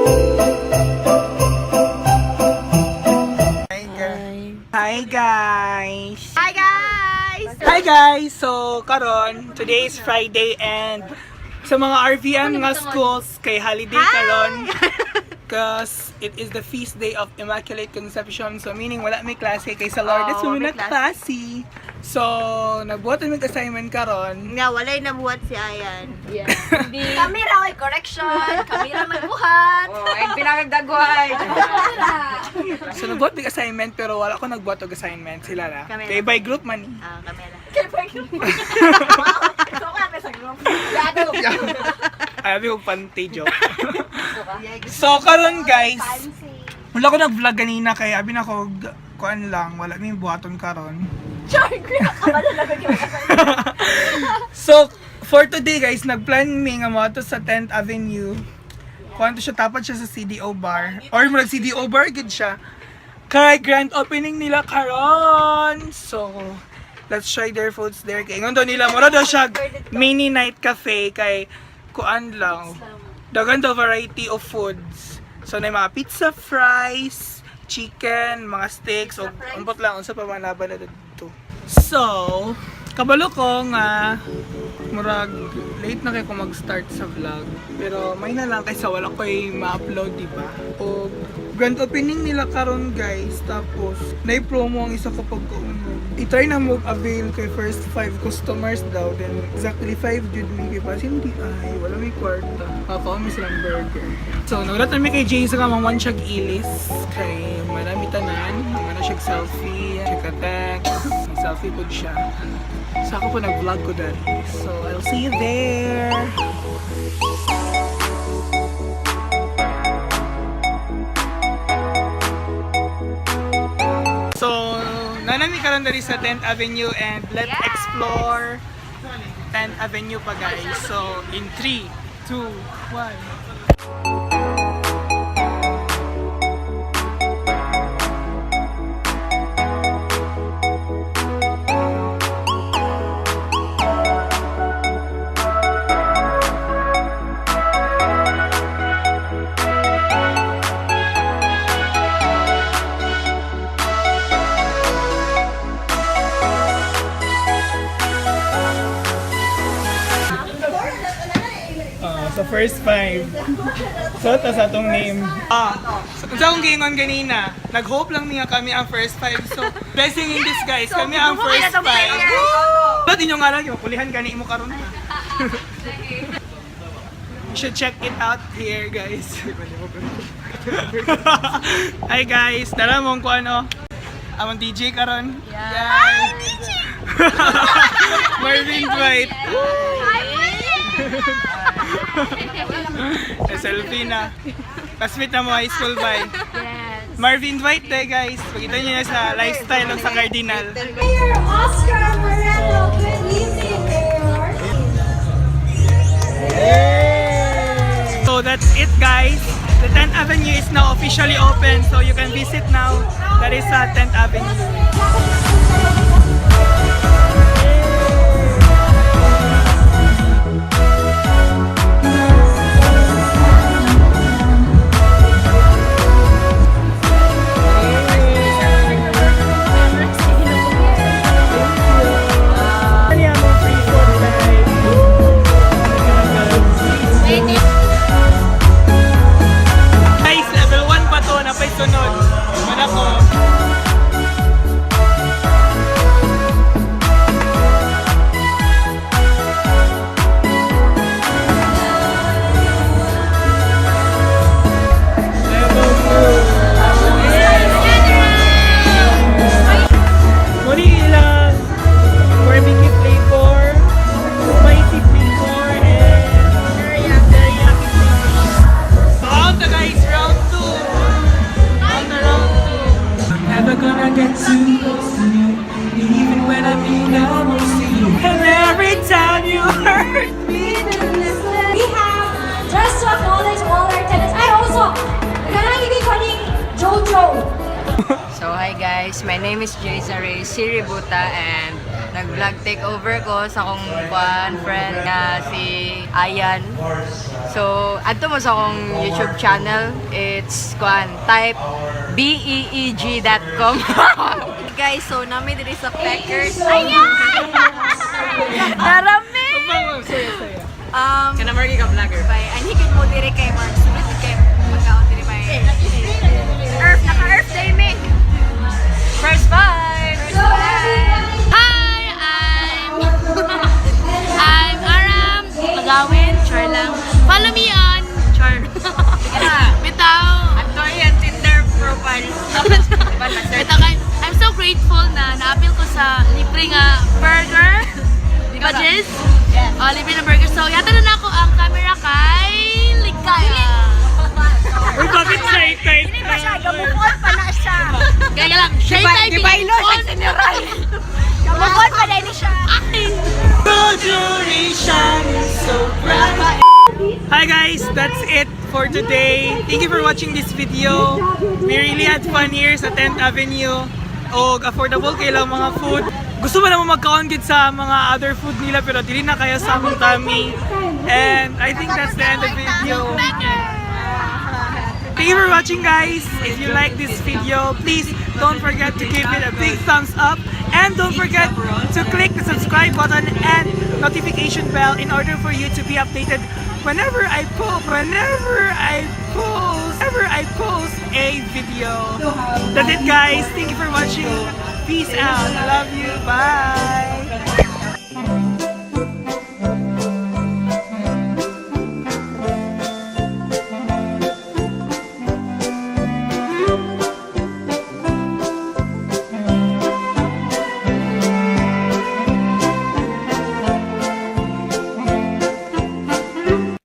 Hi, guys! Hi, guys! Hi, guys! So, karon, today is Friday and sa mga RVM nga schools kay holiday karon because it is the feast day of Immaculate Conception. So, meaning wala may klase kay sa Lord. Oo, Oh, may na klase. So, nagbuhat ang assignment karon. Nga, walay nabuhat si Ayan. Kami ra oy correction, kami ra magbuhat. Oh, ay pinagdagway. So, nagbuhat mig assignment pero wala ko nagbuhat og assignment sila ra. Kami Kay ra. by group man eh. Ah, kamera. So kami sa group. Gago. Ay, abi og panty joke. So karon, guys, wala ko nag-vlog ganina kay abi na ko kuan lang, wala mi buhaton karon. Char, kabalo na gyud. So for today, guys, nagplan mi nga moadto sa 10th Avenue. Kuan to siya, tapat siya sa CDO bar. Or murag CDO bar gid siya. Kay grand opening nila karon. So let's try their foods there. Kay ingon daw nila mura daw siya mini night cafe kay kuan lang. Daghan daw variety of foods. So na mga pizza, fries, chicken, mga steaks o umpot lang unsa pa mga laban na dito. So, kabalo ko nga murag late na kay ko mag-start sa vlog. Pero may na lang kaysa wala ko'y ma-upload, di ba? O grand opening nila karon, guys, tapos nay-promo ang isa kapag kauno. I-try na mo avail kay first 5 customers daw, then exactly 5 jud mi kay basin di ay wala may kwarta. Kakaon mi silang burger. So nagulat na mi kay Jay sa kamang siyag ilis kay marami tanan, mana siya selfie, siya text, selfie po siya. So ako po nag-vlog ko dali. So I'll see you there. So, nanami karon diri sa 10th Avenue and let's explore 10th Avenue pa, guys. So, in 3, 2, 1. So first five. So, tas atong name. So, sa akong giingon ganina, nag-hope lang niya kami ang first five. So, blessing in disguise, kami ang first five. Ba't inyo nga lang, yung kulihan gani mo karon ha? You should check it out here, guys. Hi, guys, tara mong kung ano. Among DJ karon. Yeah. Hi DJ. Marvin Dwight. Selfie na. Classmate na mo high school bye. Yes. Marvin Dwight day, guys. Pakita niyo na sa lifestyle ng sa Cardinal. Mayor Oscar Moreno, good evening, Mayor. So that's it, guys. The 10th Avenue is now officially open, so you can visit now. That is 10th Avenue. Ano yan, mga free food, guys? Guys, level 1 pa to, napay sunod. Wala ko. Level 2. Muli ilang barbecue flavor, spicy flavor, and teriyaki flavor. Round na, guys, round 2. Round na round 2. I'm never gonna get too close to you, even when I mean the most to you. And every time you hurt me. We have, just to acknowledge all our tenants. Ay, also, kanang ibig ko ning Jojo. So hi guys, my name is Jay Ray Siributa and nag Nag-vlog takeover ko sa akong kwan friend nga si Ayan. So, adto mo sa akong YouTube channel. It's kwan type beeg.com. Guys, so nami diri sa Packers. Ayan! Darami! Saya, saya. Kana margi ka vlogger. Bay, anhi gid mo diri kay Mark. Sulit gid kay magkaon diri may. Earth, naka-Earth Day me. First five. Hi, I'm Aram Magawin, char lang. Follow me on char. Bitaw. Ato yan Tinder profile. Bitaw kay I'm so grateful na naapil ko sa libre nga burger. Di ba, Jess? Yes. Oh, libre na burger. So, yata na nako ang camera kay Ligaya. Uy, bakit shy type? Dili pa siya, gamukon pa na siya. Kaya lang, shy type. Di ba ilo siya general? Gamukon pa na ni siya. Ay! The duration is so bright. Hi guys, that's it for today. Thank you for watching this video. We really had fun here sa 10th Avenue. Og affordable kay lang mga food. Gusto mo naman magkaon gid sa mga other food nila pero dili na kaya sa among tummy. And I think that's the end of the video. Thank you for watching, guys. If you like this video, please don't forget to give it a big thumbs up and don't forget to click the subscribe button and notification bell in order for you to be updated whenever I post a video. That's it, guys. Thank you for watching. Peace out. I love you. Bye.